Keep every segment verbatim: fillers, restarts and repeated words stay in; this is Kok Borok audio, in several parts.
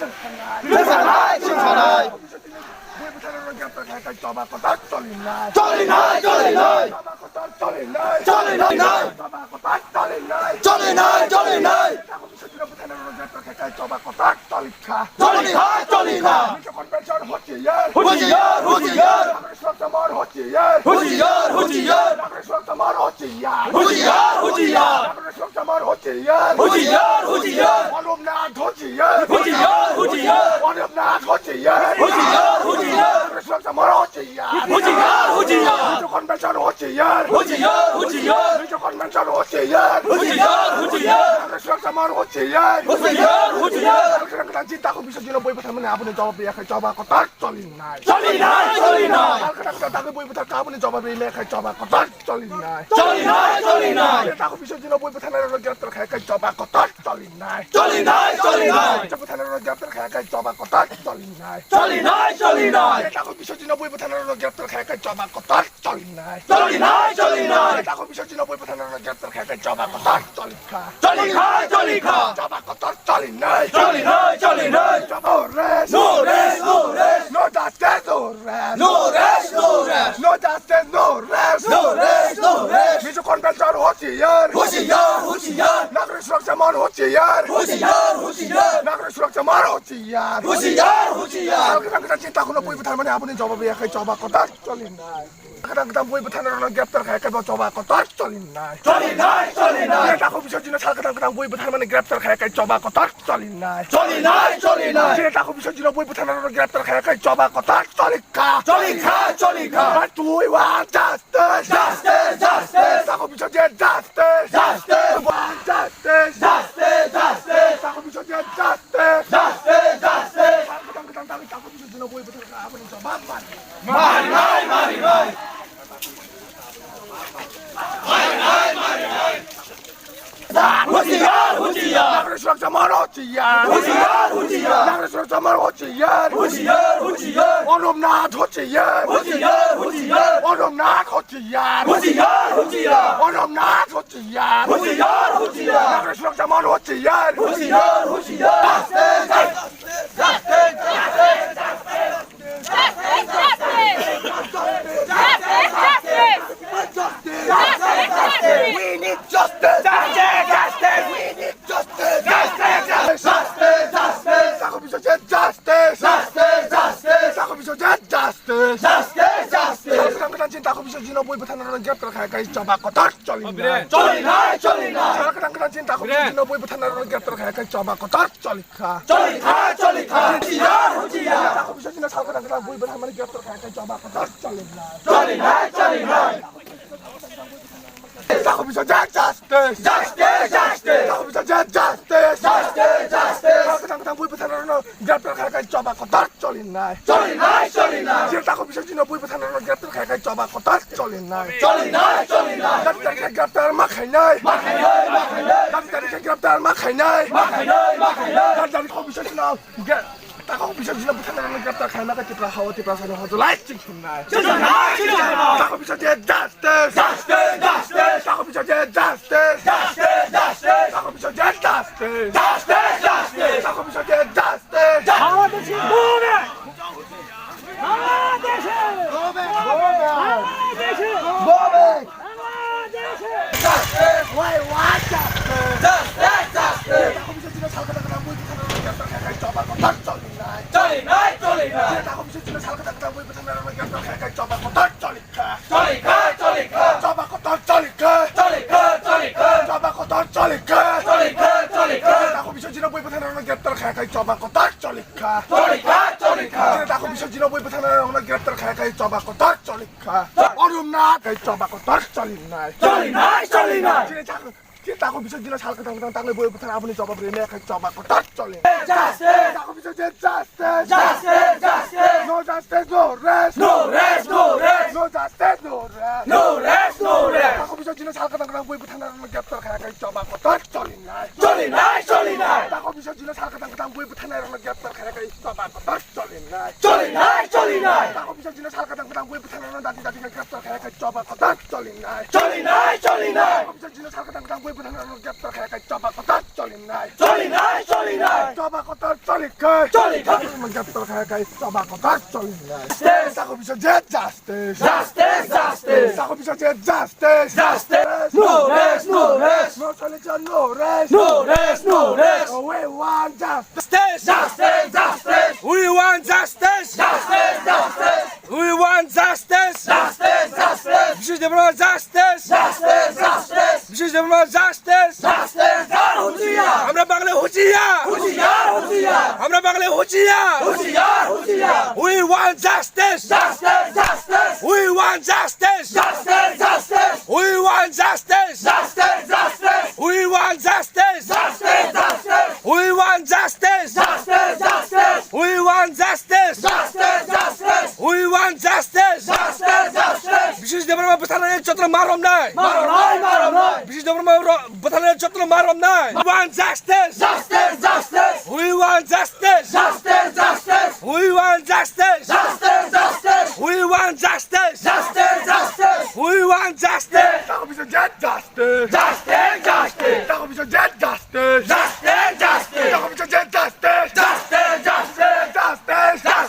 Chwng sanai, chwng sanai. Bui bwtharno greptar khai khai choba kotor cholinai. Cholinai, cholinai. Choba kotor cholinai. Cholinai. Choba kotor cholinai. Cholinai, cholinai. Bwtharno greptar khai khai choba kotor cholikha. Cholikha, cholikha. Convention huchiyar. Huchiyar, huchiyar. Huchiyar, huchiyar. Huchiyar, huchiyar. Huchiyar, huchiyar. Huchiyar, huchiyar. Huchiyar, huchiyar. Huchiyar, huchiyar. Omnath huchiyar. Huchiyar, huchiyar. Omnath huchiyar. Huchiyar, huchiyar. Huchiyar, huchiyar. Convention huchiyar. Huchiyar, huchiyar. Convention huchiyar. Huchiyar, huchiyar. Huchiyar, huchiyar. Huchiyar, huchiyar. Kwtal chinta kho bisogino bui bwtharmani aboni jawab ya khai choba kotor cholinai. Cholinai, cholinai. Kwtal chinta kho bui bwtharmani aboni jawab ya khai choba kotor cholinai. Cholinai, cholinai. Chinta kho bisogino bui bwtharmani greptar khai khai choba kotor cholinai. Cholinai, cholinai. Bui bwtharmani greptar khai khai choba kotor cholinai. Cholinai, cholinai. Chinta kho bisogino bui bwtharmani greptar khai khai choba kotor cholinai. Cholinai, cholinai. Chinta kho bisogino bui bwtharmani greptar khai khai choba kotor cholikha. Cholikha, cholikha. Choba kotor cholinai. Cholinai, cholinai. Choba. No rest. No rest, no rest. No justice, no rest. No rest, no rest. No justice, no rest. No rest, no rest. Mizo convention huchiyar. Huchiyar, huchiyar. Nagrik suraksha mon huchiyar. Huchiyar, huchiyar. Nagrik suraksha mon huchiyar. Huchiyar, huchiyar. Kwtal chinta kho bui bwtharmani aboni jawab ya khai choba kotor cholinai. Kwtal chinta bui bwtharmani greptar khai khai choba kotor cholinai. Cholinai, cholinai. Chinta kho bisogino kwtal chinta bui bwtharmani greptar khai khai choba kotor cholinai. Cholinai, cholinai. Chinta kho bisogino bui bwtharmani greptar khai khai choba kotor cholikha. Cholikha, cholikha. But we want justice. Justice, justice. Chinta kho bisogino justice. Justice. We want justice. Justice, justice. Chinta kho bisogino justice. Justice, justice. Kwtal chinta kho bisogino bui bwtharmani aboni jawab man. Marinai, marinai. Huchiyar, huchiyar. Nagrik suraksha mon huchiyar. Huchiyar, huchiyar. Nagrik suraksha mon huchiyar. Huchiyar, huchiyar. Omnath huchiyar. Huchiyar, huchiyar. Omnath huchiyar. Huchiyar, huchiyar. Omnath huchiyar. Huchiyar, huchiyar. Nagrik suraksha mon huchiyar. Huchiyar, huchiyar. Justice, justice, justice. Justice, justice. Justice, justice. Justice, justice. We need justice. Justice, justice. We need justice. Justice, justice. Justice, justice. Justice, justice. Justice, justice. Justice, justice. Justice, justice. Kwtal chinta kho bisogino bui bwtharmani greptar khai khai choba kotor cholinai. Cholinai, cholinai. Kwtal chinta kho bisogino bui bwtharmani greptar khai khai choba kotor cholikha. Cholikha, cholikha. Huchiyar, huchiyar. Chinta kho bisogino kwtal chinta bui bwtharmani greptar khai khai choba kotor cholinai. Cholinai, cholinai. Chinta kho bisogino justice. Justice, justice. Chinta kho bisogino justice. Justice, justice. Kwtal chinta bui bwtharmani greptar khai khai choba kotor cholinai. Cholinai, cholinai. Chinta kho bisogino bui bwtharmani greptar khai khai choba kotor cholinai. Cholinai, cholinai. Greptar khai greptar ma khainai. Ma khainai, ma khainai. Greptar khai greptar ma khainai. Ma khainai, ma khainai. Kwtal chinta kho bisogino ge-, chinta kho bisogino bwtharmani greptar khaima khe Tripura hao Tiprasani hojolai ching thumnai. Ching thumnai, ching thumnai. Chinta kho bisogino justice. Justice, justice. Chinta kho bisogino justice. Justice, justice. Chinta kho bisogino justice. Justice, justice. Chinta kho bisogino justice. Bangladeshi go back! Bangladeshi! Go back! Go back! Bangladeshi! Go back! Bangladeshi! Justice! We want justice! Justice! Justice! Chinta kho bisogino salka salka bui bwtharmani greptar khai khai choba kotor cholinai. Cholinai, cholinai. Chinta kho bisogino salka salka bui bwtharmani greptar khai khai choba kotor cholikha. Cholikha, cholikha. Choba kotor cholikha. Cholikha, cholikha. Choba kotor cholikha. Cholikha, cholikha. Chinta kho bisogino bui bwtharmani greptar khai khai choba kotor cholikha. Cholikha, cholikha. Chinta kho bisogino bui bwtharmani greptar khai khai choba kotor cholikha. Omnath khai choba kotor cholinai. Cholinai, cholinai. Chinta kho Chinta kho bisogino salka salka tangwi bui bwtharmani aboni jawab rwna khai choba kotor cholinai. Justice! Chinta kho bisogino justice! Justice! Justice! No justice, no rest! No rest, no rest! No justice, no rest! No rest, no rest! Chinta kho bisogino salka salka tangwi bui bwtharmani greptar khai khai choba kotor cholinai. Cholinai, cholinai! Chinta kho bisogino salka salka tangwi bui bwtharmani greptar khai khai choba kotor cholinai. Cholinai, cholinai! Chinta kho bisogino salka salka tangwi bui bwtharmani dati dati khai greptar khai khai choba kotor cholinai. Cholinai, cholinai! Chinta kho bisogino salka salka tangwi bui bwtharmani greptar khai khai choba kotor Cholinai, cholinai, cholinai. Choba kotor cholikhai. Cholikhai. Manjak tolkhai kai choba kotor cholinai. Justice. Sako bisa je justice. Justice, justice. Sako bisa je justice. Justice. No rest, no rest. No solution, no rest. No rest, no rest. Oh, we want justice. Justice, justice, justice. We want justice. Justice, justice. We want justice. Justice, justice. Bishu Debbarma justice. Justice, justice. Bishu Debbarma justice. Justice, husiar. Hamra Bangla husiar. Husiar, husiar. Hamra Bangla husiar. Husiar, husiar. We want justice. Justice, justice. We want justice. Justice, justice. We want justice. Justice, justice. We want justice. Justice, justice. We want justice. Justice, justice. We want justice. Justice, justice. We want justice. Justice, justice. Bishu Debbarma bwtharnai jotono ma romnai. Ma romnai, ma romnai. Bishu Debbarma ro-, bwtharnai jotono ma romnai. We want justice. Justice, justice. We want justice. Justice, justice. We want justice. Justice, justice. We want justice. Justice, justice. We want justice. Sako bisa je justice. Justice, justice. Sako bisa je justice. Justice, justice. Sako bisa je justice. Justice, justice. Justice, justice.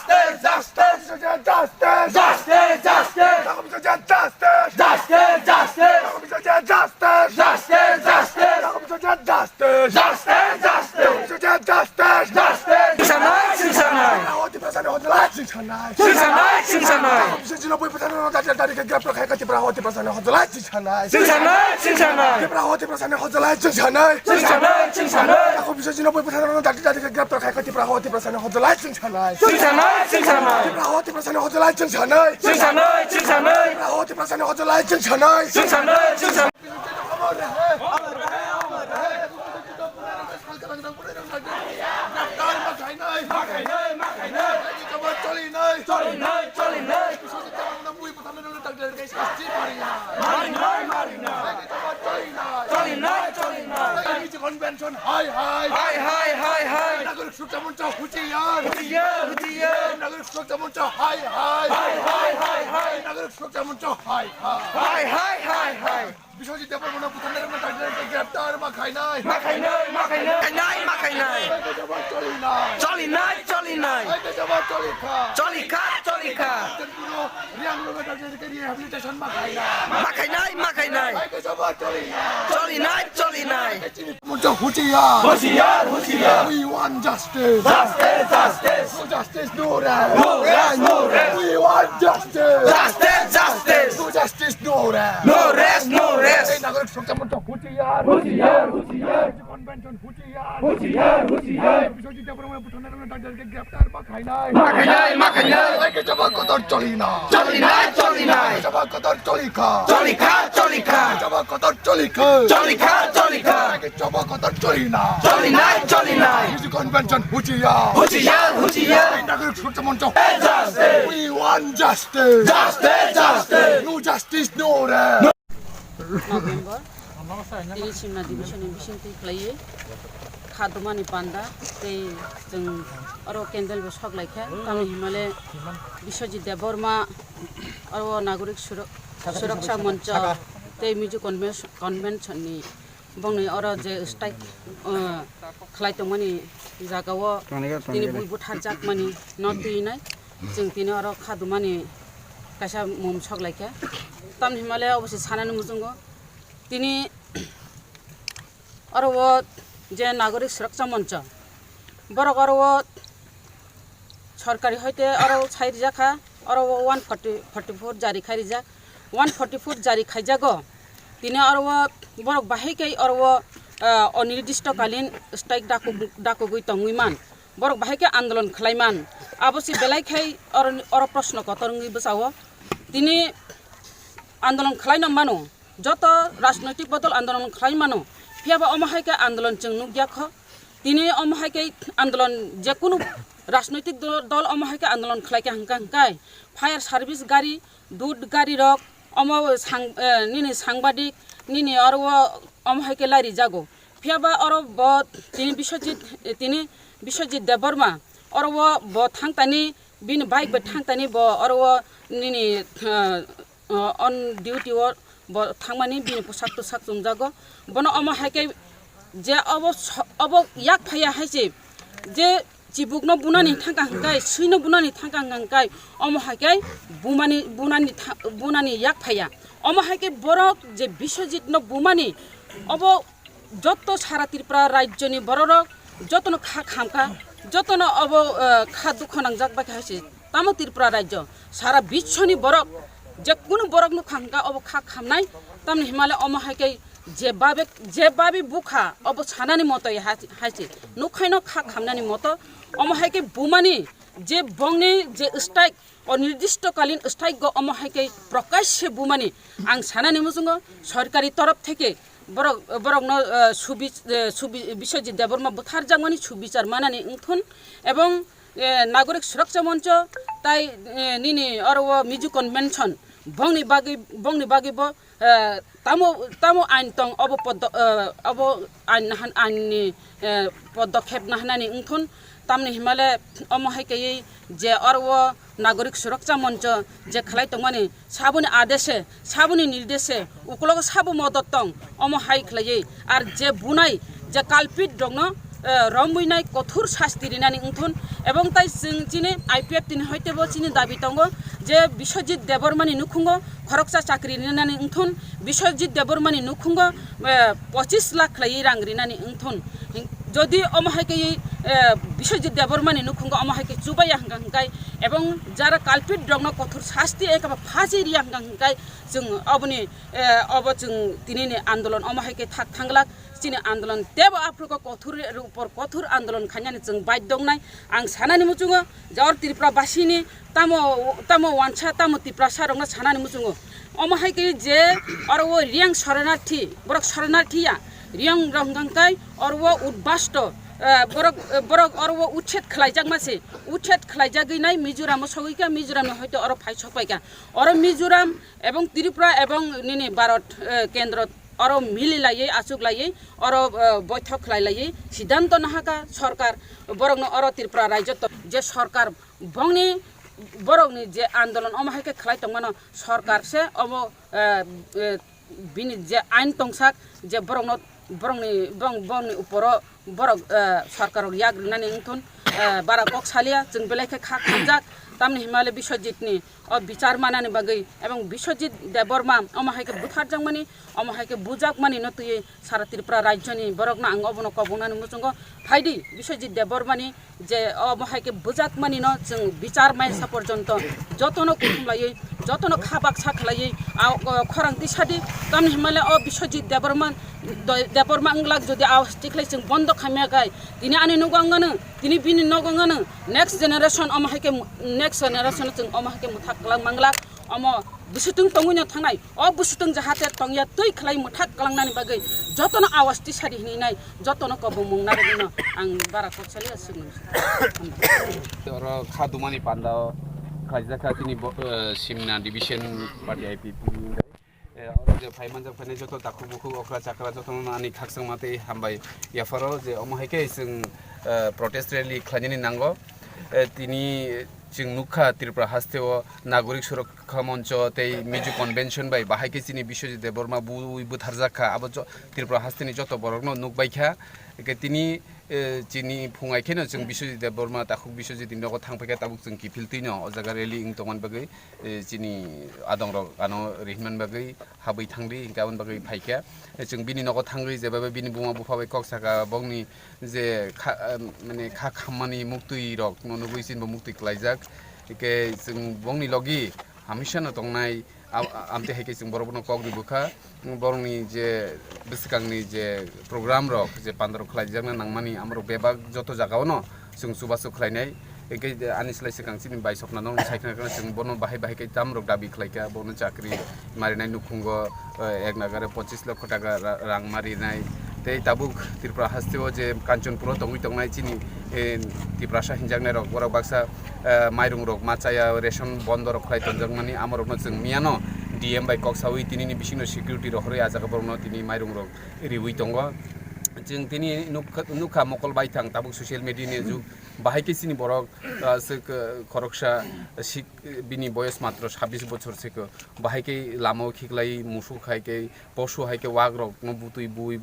Justice, justice. Sako bisa je justice. Justice, justice. Sako bisa je justice. Justice, justice. Sako bisa je justice. Justice, justice. Sako bisa je justice. Justice, justice. Sako bisa je justice. Justice. Singsanai, singsanai. Hoti prasani hoti lai singsanai. Singsanai, singsanai. Sako bisa je noboi prasani no dadi dadi ke grab rakhai kati pra hoti prasani hoti lai singsanai. Singsanai, singsanai. Tipra hoti prasani hoti lai singsanai. Singsanai, singsanai. Sako bisa je noboi prasani no dadi dadi ke grab rakhai kati pra hoti prasani hoti lai singsanai. Singsanai, singsanai. Tipra hoti prasani hoti lai singsanai. Singsanai, singsanai. Tipra hoti prasani hoti lai singsanai. Singsanai, singsanai. Marinai, marinai. Cholinai, cholinai. Convention, hai, hai. Hai, hai, hai, hai. Nagorik Suraksha Moncho, huchiyar. Huchiyar, huchiyar. Nagorik Suraksha Moncho, hai, hai. Hai, hai, hai, hai. Nagorik Suraksha Moncho, hai, hai. Hai, hai, hai, hai. Biswajit Debbarma no butharnai rokno greptar ma khainai. Ma khainai, ma khainai. Khainai, ma khainai. Cholinai. Cholinai, cholinai. Cholikha, cholikha. Rehabilitation ma khainai. Ma khainai, ma khainai. Cholinai, cholinai. Moncho huchiyar. Huchiyar, huchiyar. We want justice. Justice, justice. No justice, no rest. No rest, no rest. We want justice. Justice, justice. No justice, no rest. No rest, no rest. Ei Nagorik Suraksha Moncho huchiyar. Huchiyar, huchiyar. Convention huchiyar. Huchiyar, huchiyar. Biswajit Debbarma butharnai rokno greptar ma khainai. Ma khainai, ma khainai. Choba kotor cholinai. Cholinai, cholinai. Choba kotor cholikha. Cholikha, cholikha. Choba kotor cholikha. Cholikha, cholikha. Choba kotor cholinai. Cholinai, cholinai. Convention huchiyar. Huchiyar, huchiyar. Nagorik Suraksha Moncho. Justice. We want justice. Justice, justice. No justice, no rest. November, tini Simna Division ni bisingtwi khlaiwi kha dumani panda tei chwng oro candle bo sok laikha. Tamni himale Biswajit Debbarma oro Nagorik Sura-, Suraksha Moncho tei Mizo Convention, Convention ni bongni oro je strike, uh, khlai tongmani jagao tini bui butharjakmani no twinai. Chwng tini oro kha dumani kaisa mum sok laikha. Tamni himale obo se sanani muchungo. Tini oro o je Nagorik Suraksha Moncho, borok oro o sorkari hoite oro sai rijak kha, oro o one forty, forty four jari khai rijak. One forty four jari khaijago. Tini oro o borok bahai khe oro o, ah, onirdistokalin strike dakug-, dakugwi tongwi man. Borok bahai khe andolon khlai man. Abo se belai khai oro, oro proshno kotor wngwi bwchao. Tini andolon khlaino mano. Joto rajnoitik bodol andolon khlai mano. Phiya ba omo hai khe andolon chwng nukya kho. Tini omo hai khe andolon jekunu rajnoitik do-, dol omo hai khe andolon khlai kha hwnkha hwnkhe fire service gari, dud gari rok, omo sang-, eh, nini sangbadik, nini oro o omo hai khe lari jago. Phiya ba oro bo tini Biswajit, eh, tini Biswajit Debbarma, oro o bo thangtani, bini bike bai thangtani bo oro o nini, eh, eh, on duty o bo thangmani bini poshak toshak chumjago. Bono omo hai khe Je obo so-, obo yak phaiya hai se, je chibukno bunani thangka hwnkhe, swino bunani thangka hwnkhe, omo hai khe bumani, bunani tha-, bunani yak phaiya. Omo hai khe borok je Biswajitno bumani, obo jotto sara Tripura rajyoni bororok jotono kha khamkha, jotono obo, eh, kha dukho nangjak bai kha hai se. Tamo Tripura rajyo, sara biswoni borok, je kunu borok nukha hwnkha obo kha khamnai, tamni himale omo hai khe je babe, je babi bukha obo sanani moto ya hai, hai se. Nukhaino kha khamnani moto, omo hai khe bumani je bongni je strike, onirdishtokalin strike go omo hai khe prokashe bumani ang sanani muchungo sorkari torof theke borok, borokno, eh, subi-, eh, subi-, Biswajit Debbarma butharjakmani subichar manani wngthun ebong, eh, Nagorik Surakcha Moncho tai, eh, nini oro o Miju Convention bongni bagwi, bongni bagwi bo, eh, tamo, tamo ain tong obo poddo-, eh, obo ain nahan, ainni, eh, podokhep nahanani wngthun, tamni himale omo hai kaiwi je oro o Nagorik Surakcha Moncho je khlai tongmani, saboni adeshe, saboni nirdeshe, ukulogo sabo modot tong, omo hai khlaiwi. Ar je bunai, je culprit rokno, eh, romwi nai kothor sasti rinani wngthun, ebong tai chwng chini I P F T ni hoitebo chini dabi tongo je Biswajit Debbarmani nukhungo khoroksa chakri rinani wngthun, Biswajit Debbarmani nukhungo, eh, pochis lakh khlaiwi rang rinani wngthun. Jodi omo hai khe, eh, Biswajit Debbarmani nukhungo omo hai khe chubaiya hwnkha hwnkhe, ebong jara culprit rokno kothor sasti ekaba phaji riya hwnkha hwnkhe, chwng oboni, eh, obo chwng tinini andolon omo hai khe thak thanglak, chini andolon tebo aphruko kothor re-, upor kothor andolon khainani chwng baidhyo wngnai. Ang sanani muchungo je oro Tripura basini tamo, tamo wansa, tamo Tiprasa rokno sanani muchungo. Omo hai khe je oro o Riyang soronarthi, borok soronarthi ya, Riyang rok hwnkha hwnkhe oro o udbasto, eh, borok, eh, borok oro o uchet khlaijakma se, uchet khlaijagwi nai Mizoram o sogwi kha, Mizoram ni hoito oro phai sok pai kha. Oro Mizoram ebong Tripura ebong nini Bharat, eh, kendro oro mili laiwi, achuk laiwi, oro, eh, boithok khlai laiwi siddhanto nahaka sorkar, borokno oro Tripura rajyo to-, je sorkar bongni, borokni je andolon omo hai khe khlai tongmano, sorkar se omo, eh, eh, bini je ain tongsak, je borokno, borokni, bong-, bongni uporo borok, eh, sorkar rok yak rinani wngthun, eh, bara kok salia, chwng belai khe kha khamjak, tamni himale Biswajit ni o bichar manani bagwi, ebong Biswajit Debbarma omo hai khe butharjakmani, omo hai khe bujakmani no twiwi sara Tripura rajyoni borokno ang obono kobongnani muchungo phaidi Biswajit Debbarmani je omo hai khe bujakmani no chwng bichar maisa porjonto jotono kuthum laiwi, jotono kha baksa khlaiwi, a, o, khorang tisadi, tamni himale o Biswajit Debbarma, Doi-, Debbarma wnglak jodi a hostel khlai chwng bondo khamya khai, tini ani nogo wngano, tini bini nogo wngano, next generation omo hai khe mu-, next generation chwng omo hai khe muthak kwlak manglak, omo bwswtwng tongwino thangnai, o bwswtwng jahate tongya twi khlai muthak kwlangnani bagwi jotono awas tisadi hinwi nai, jotono kobongmung narwgwino ang bara kok saliya swknwi. Oro kha dumani pandao khlaijak kha chini bo-, eh, Simna Division Party I P P ni. Eh, oro je phai manjak phainai joto takhuk bukhuk okra chakra jotono ani khakchangma tei hambai yapharo je omo hai khe chwng, eh, protest rally khlainani nango. Eh, tini chwng nukha Tripura hasteo Nagorik Surakha Moncho tei Mizo Convention bai bahai khe chini Biswajit Debbarma bui butharjak kha. Abo jo-, Tripura hasteni joto borokno nukbai kha. Eke tini, eh, chini phung ai kheno chwng Biswajit Debbarma, takhuk Biswajit ni nogo thang phaikha, tabuk chwng kiphil twino o jaga rally wng tongmani bagwi, eh, chini adongrok ano rihman bagwi habwi thangdi, hinkhe aboni bagwi phaikha. Eh, chwng bini nogo thangwi jeba bai bini buma bupha bai kok saka, bongni je kha, eh, mane kha khammani muktwi rok no nugwi chini bo muktwi klaijak. Hinkhe chwng bongni logi hamisa no tongnai, a-, a-, amtwi hai khe chwng borok bono kok ri bwkha. Borokni je bwskangni je program rok je pandorok khlaijakna nangmani, amorok bebak joto jagao no chwng chubachu khlainai. Hinkhe ani slai swkang chini bai sokna no sai khna khna chwng bono bahai bahai khe tamrok dabi khlaikha, bono chakri marinai nukhungo, eh, ek nagare pochis lokho taka ra-, rang marinai. Tei tabuk Tripura hasteo je Kanchanpuro tongwi tongnai chini, eh, Tiprasa hinjaknairok, borok baksa, eh, mairungrok ma chaya, ration bondorok khlai tonjakmani, amorokno chwng miyano D M bai kok saui tinini bisingno security rohorwi ah jaga borokno tini mairungrok riui tongo. Chwng tini nukha, nukha mokol baithang tabuk social media ni jug. Bahai khe chini borok, ah, swk, ah, khoroksa sik, bini boyos matro sabbish bochor se ko. Bahai khe lama o khiklai musuk hai khe posu hai khe wak rok no butui bui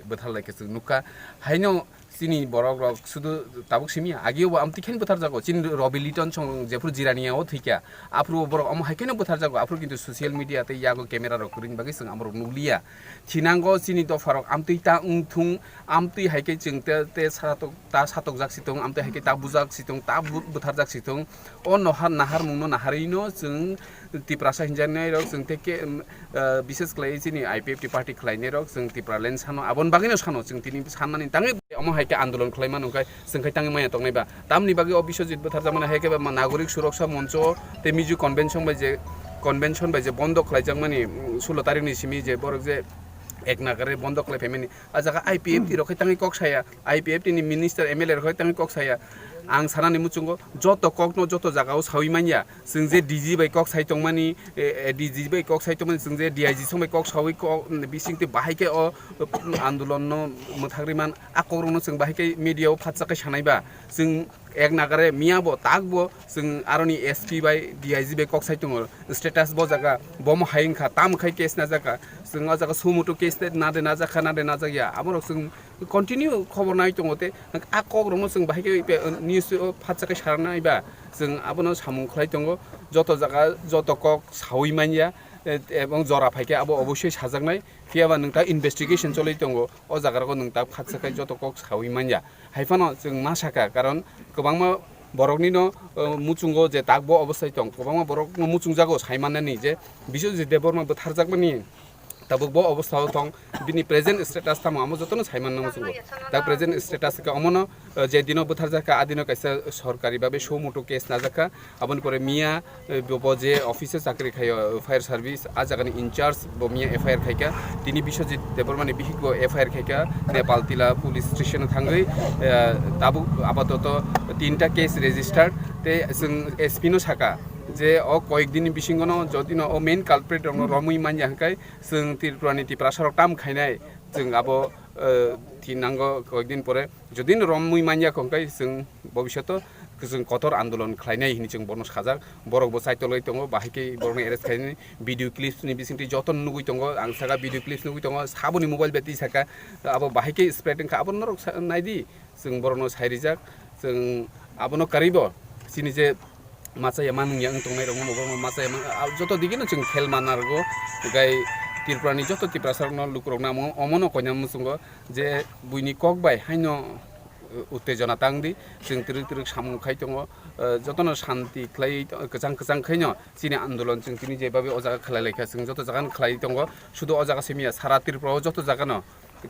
bwthar lai khe chwng nukha. Haino chini borok rok sudu tabuk simi ya, agi bo amtwi khe bwthar jago. Chini Robi Liton song jephru Jirania o thwikha. Aphuru borok omo hai kheno bwthar jago. Aphuru kintu social media tei yago camera rok kwrwini bagwi chwng amorok nukliya. Thinango chini dopharok amtwi ta wngthung, amtwi hai khe chwng te, te satok, ta satokjak si tong, amtwi hai khe ta bujak si tong, ta bu-, bwtharjak si tong. O nohar, naharmungno naharwino chwng Tiprasa hinjaknai rok chwng tei ke, em, eh, bises khlai chini I P F T party khlainai rok chwng Tipraland sano, aboni bagwino sano chwng tini sannani tangwi omo hai khe andolon khlai mano hwnkhe chwng khai tangwi maya tongnai ba. Tamni bagwi o Biswajit bwtharjakmani hai khe ba nagorik suroksha moncho tei Mizo convention bai je, convention bai je bondo khlaijakmani, mm, sulo tarikni simi je borok je ek nagare bondo khlai phaimani. A jaga I P F T rok khai tangwi kok saya, I P F T ni minister M L A rok khai tangwi kok saya. Ang sanani muchungo joto kokno joto jagao sawi manya. Chwng je D G bai kok sai tongmani, eh, eh, D G bai kok sai tongmani, chwng je D I G song bai kok sawi kok, mm, bising twi bahai khe o, mm, andolon no mwthagri man, a kok rok no chwng bahai khe media o phatsa khe sanai ba. Chwng ek nagare miya bo tak bo chwng aroni S P bai D I G bai kok sai tongo, status bo jaga, bo mo hai wngkha, tam khai case na jaga, chwng o jaga sumo to case na de na jakha, na de na jakya, abo rok chwng continue khobor nai tongo tei a kok rok no chwng bahai khe pe-, news o phatsa khe sanai ba. Chwng abono samung khlai tongo, joto jaga joto kok sawi manya, eh, ebong jora phai khe abo obossoi sajaknai, phiya ba nwng ta investigation choli tongo, o jaga rogo nwng ta phatsa khe joto kok sawi manya. Hai phano chwng ma saka, karon kwbangma borokni no, eh, muchungo je tak bo obostai tong, kwbangma borok no muchungjago sai mannani je Biswajit Debbarma bwtharjakmani tabuk bo obostha o tong, bini present status tamo amo jotono sai manna muchungo. Tak present status khe omono, eh, je dino bwtharjakha, a dino kaisa sorkari babe suo moto case najakha, aboni pore miya, eh, bo, bo je office o chakri khaio, fire service, a jagani in charge bo miya F I R khaikha, tini Biswajit Debbarmani bihik bo F I R khaikha, Nepal Tila police station o thangwi, eh, tabuk apatoto tinta case registered, tei chwng S P no saka je o koyek dini bisingono jodino o main culprit rokno romwi manya hwnkhe, chwng Tripurani Tiprasa rok tam khainai, chwng abo, eh, thinango koyek din pore jodi no romwi manya kho hwnkhe chwng bobishoto chwng kotor andolon khlainai hinwi chwng bono sajak, borok bo chaitolwi tongo, bahai khe borokno arrest khainani video clips ni bisingtwi jotono nugwi tongo, ang saka video clips nugwi tongo, saboni mobile battery saka abo bahai khe spread wngkha, abo norok sa-, naidi. Chwng borokno sai rijak, chwng abono kwrwibo chini je machaya manung ya wng tongnai rokno borokno machaya man, a, joto digino chwng khel manna rwgo, tei Tripurani joto Tiprasa rokno lukurokno amo, omono koina muchungo je buini kok bai haino, uh, uttejona tang di, chwng twrwk twrwk samung khai tongo, uh, jotono shanti khlai kwchang kwchang khaino chini andolon chwng tini jebabe o jaga khlai laikha, chwng joto jagano khlai tongo, sudu o jaga simi ya, sara Tripura o joto jagano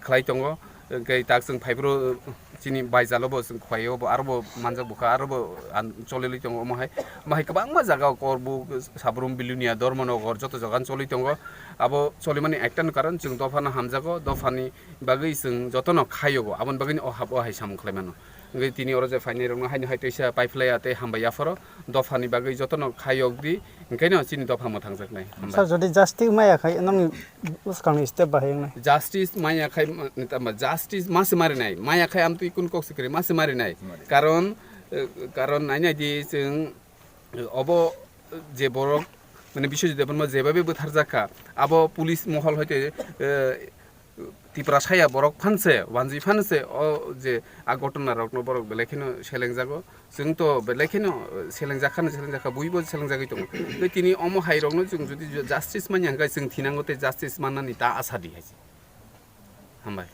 khlai tongo, hwnkhe tak chwng phaiphuru chini baijalo bo chwng khlaio bo aro bo manjak bukha aro bo an-, cholilwi tongo omo hai, omo hai kwbangma jaga o Korbuk, Sabrum, Bilonia, Dharmanagar joto jaga no choli tongo. Abo cholimani ekta no karon chwng dophano hamjago, dophani bagwi chwng jotono khayogo, aboni bagwino o hap o hai samung khlai mano. Hwnkhe tini oro je phainai rokno haino hai teisa paiphlaiya tei hambai yapharo dophani bagwi jotono khayok di, hwnkhe no chini dopha mwthangjaknai. Hambai. Sir, jodi justice maya khai nokni bwskangni step bahai wngnai? Justice maya khai ma-, tamo justice ma se marinai, maya khai amtwi kun kok se kwrwi ma se marinai. Marinai. Karon, eh, karon nainai di chwng, eh, obo, eh, je borok, mane, Biswajit Debbarma jebabe bwtharjakha, abo police mohol hoite, eh, Tiprasa ya borok phanse, wanjwi phanse, o je a ghotona rokno borok belai kheno selengjago. Chwng to belai kheno selengjakha no selengjakha, buibo selengjagwi tongo. Tei tini omo hai rokno chwng jodi justice manya hwnkhe chwng thinango tei justice mannani ta asa di hai se. Hambai.